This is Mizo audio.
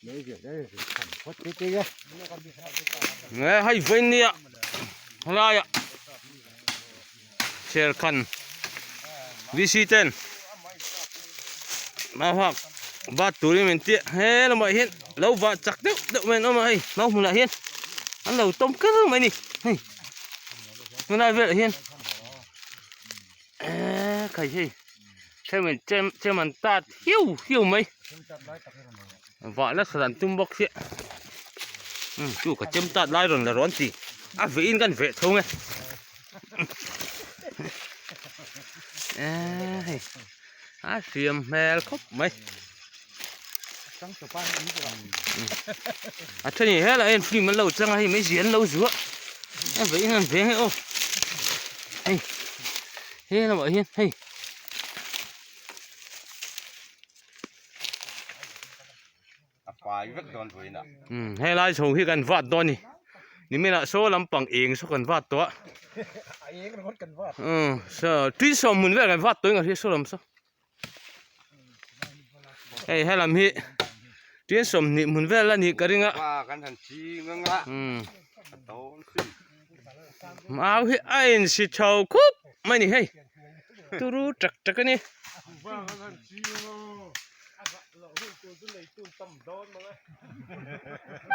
Nge hei vawiin nia helai ah Serkhan VC ten mau hak bat turin min tia he lamah hian lo vah chak deuh deuh mai an awm a hei mau hmunah hian an lo tawm kher mai a ni hei tunlai velah hian eee khai hei themin chem chem an tat hiu hiu mai vah nasa dan tum bawk sia um chu ka chem tat lai rawn la rawn ti a veh in kan veh tho nge eee hei a hriam hmel khawp mai a then in helai hian film an lo chang a hei meizial an lo zuah a veh in an veng e aw hei he lamah hian hei. A fai vek dawn vawiin ah. Umm helai chho hi kan vat dawn a ni nimin ah saw lampang eng saw kan vat tawh a. A eng ringawt kan vat. Umm saw tui sawm hmun vel kan vat tawh in ka hria saw lam saw. Hei helam hi tui 20 hmun vel a nih ka ring a. Ba kan han ching anga. Umm. A dawn sin. Mau hi a insi chho khup mai a ni hei turu tak tak a ni.